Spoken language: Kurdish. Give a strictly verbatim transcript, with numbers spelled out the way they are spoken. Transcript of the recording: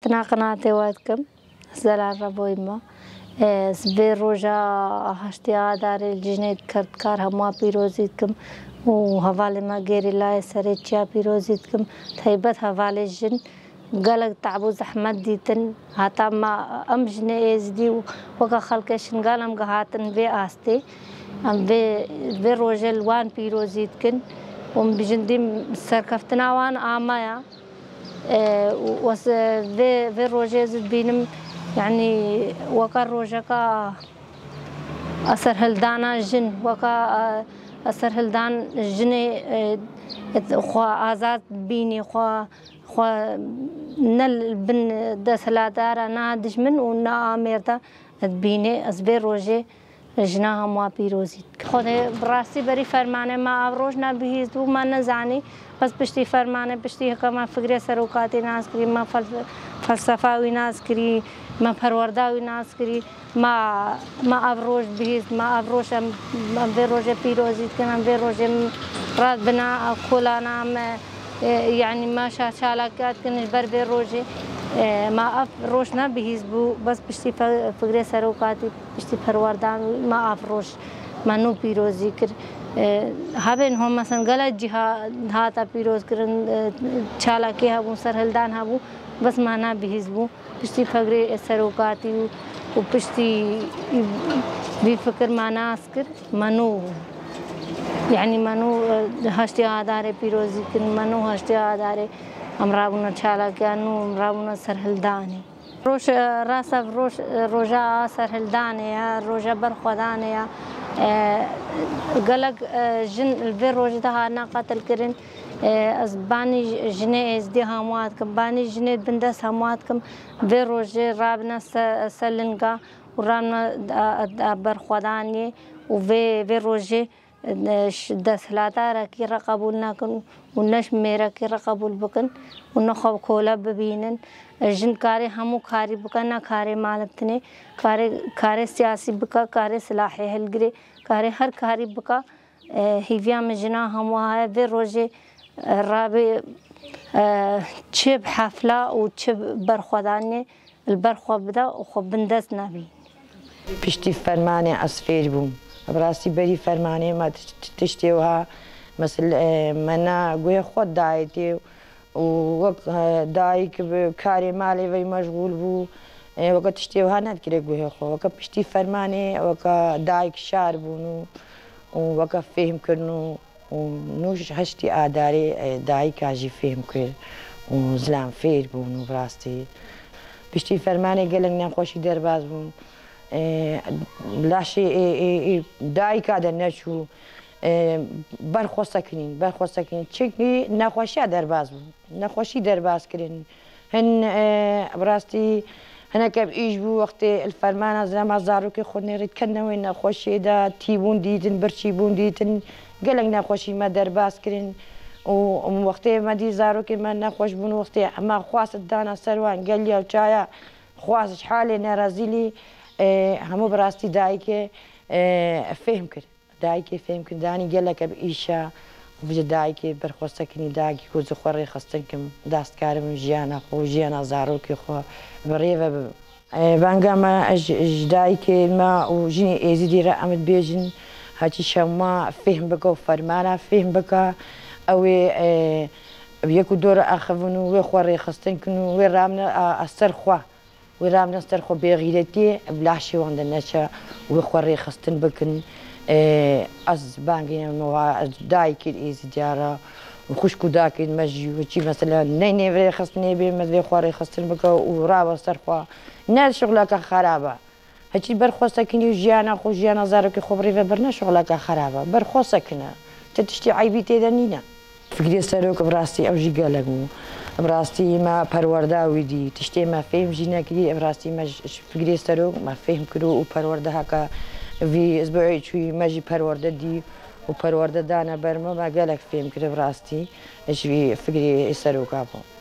Tina qinatê we dikim, zelal reboyî me. Ez vê roja heştê Adarê li jinê kerdkar hemûa pîrozî dikim û hevalê me gerîlayê serê çiya pîrozî dikim. Taybet hevalê jin gelek te'b û zehmet dîtin. Heta me em jinê êzidî û weke xelkê Şingal em gihatin vê astê. Em vê, vê rojê li wan pîrozî dikin û em bijin dîm serkeftina wan a me ya. E, û wes-, vê, vê rojê ez dibînim, yanî weka rojeka serhildana jin, weka, e, serhildan jinê, e, xwe azad bînî, xwe, xwe ne li bin desthilatdara, ne dijmin û ne a mêrda dibînê. Ez vê rojê Jina hemûa pîrozî dike. Xwedê bi rastî berî fermanê me ev roj nebihîst bû, me nezanî. Bes piştî fermanê, piştî heke me fikrê serokatî nas kirî, me fel-, felsefa wî nas kirî, me perwerda wî nas kirî, me, me ev roj bihîst, me ev roj em, em vê rojê pîrozî dikin, em vê rojê em radibina kolana me, e, yanî me şa-, çalakiya dikin ji ber vê rojê. E, me ev roj nebihîst bû, bes piştî fe-, fikrê serokatî. Piştî perwerdan wî me ev roj me nû pîrozî kir. E, hebên ho, mesela gelek cîha hate pîroz kirin, e, çalakî hebû, serhildan hebû, bes me nebihîst bû. Piştî fikrê serokatî û, û piştî vî fikir me nas kir, me nû, yanî me nû, e, heştê Adarê pîrozî kirin, me nû heştê Adarê em rabûne çalakiya nû, em rabûne serhildanê. Roj, e, rast e, roj, e, roja serhildanê ye, roja berxwedanê ye. E, gelek, e, jin li vê rojê de hatine qetilkirin. E, ez banî j-, jinê êzdî hemûa dikim, banî jinê bindest hemûa dikim. Vê rojê rabine se-, ser linga û rabine, e, e, berxwedanê û vê, vê rojê Ş-, desthilatdarekî re qebûl nekin û ne ji mêrekî re qebûl bikin û ne xwe bi kole bibînin. Jin karê hemû karî bike, ne karê malikitinê. Karê, karê siyasî bike, karê silahê hilgirê, karê her karî bike. E, hîviya min jina hemû heye. Vê rojê, e, rabê, e, çi bi hefla û çi bi berxwedanê li ber xwe bide û xwe bindest nebî. Piştî fermanê ez fêr bûm. Bi rastî berî fermanê me ti-, ti-, tiştê wiha, mesela, e, me ne guhê xwe dayê tê û wek, e, dayik bi karê malê ve meşgûl bû. E, weke tiştê wiha nedikire guhê xwe. Weke piştî fermanê, weke dayik şar bûn û, û weke fêhm kirin û û nû ji heştî Adarê, e, dayika jî fêhm kir û zilam fêr bûn û bi rastî piştî fermanê gelek nexweşî derbas bûn. E, laşê, e, e, e, dayika de neçû, e, berxwe sekinîn, berxwe sekinîn. Çimkî nexweşiya derbas bûn. Nexweşî derbas kirin. Hin, e, bi rastî hineke bi îş bû, wextê li fermana zilama zarokê xwe nêrî dikene wê nexweşiyê de, tîbûn dîtin, birçîbûn dîtin, gelek nexweşî me derbas kirin û wextê me dî zarokên me nexweş bûn, wextê me xwest dana ser wan geliya û çaya xwest ji halê nerezîlî, e, hemû bi rastî dayikê, e, fêhm kir. Dayikê fêhmkirindanî gelek bi îş e. Ji dayikê berxwe sekinî, dayikê ku ji xwe rêxistin kim, dest karim jiyana xwe û jiyana zarokê xwe bi rê ve bibim. E, venga me ji, ji dayikê me û jinê Êzidî re em dibêjin, heçî şema fêhm bike û fermana fêhm bike, ew ê, e, yek û du re axivin û wê xwe rêxistin kin û wê ramne a, a ser xwe. Wê ramne ser xwe bêxîretiyê, bi laşê wan de neçe, wê xwe rêxistin bikin. E, ez bangê me wa, ez dayikê Êzidiya re, xwişk û dakê me jî, çî mesela neyê vê rêxistinê bê, me vê xwe rêxistin bike û rabe ser xwe. Ne şixuleke xerab e. Hiçî ber xwe sekinî û jiyana xwe, jiyana zarokê xwe bi rê ve bir ne şixuleke xerab e. Ber xwe sekine. Ti tiştî eybî tê de nîne. Fikrê Serok bi rastî ew jî gelek bû. Bi rastî me perwerda wî dî. Tiştê me fêm jî nekirî. Bi rastî me ji, ji Fikrê Serok me fêm kir û perwerdeheke vî, ez bi çûyî me jî perwerde dî û perwerde dane ber me, me gelek fêm kir bi rastî ji vî Fikrê Seroka bû.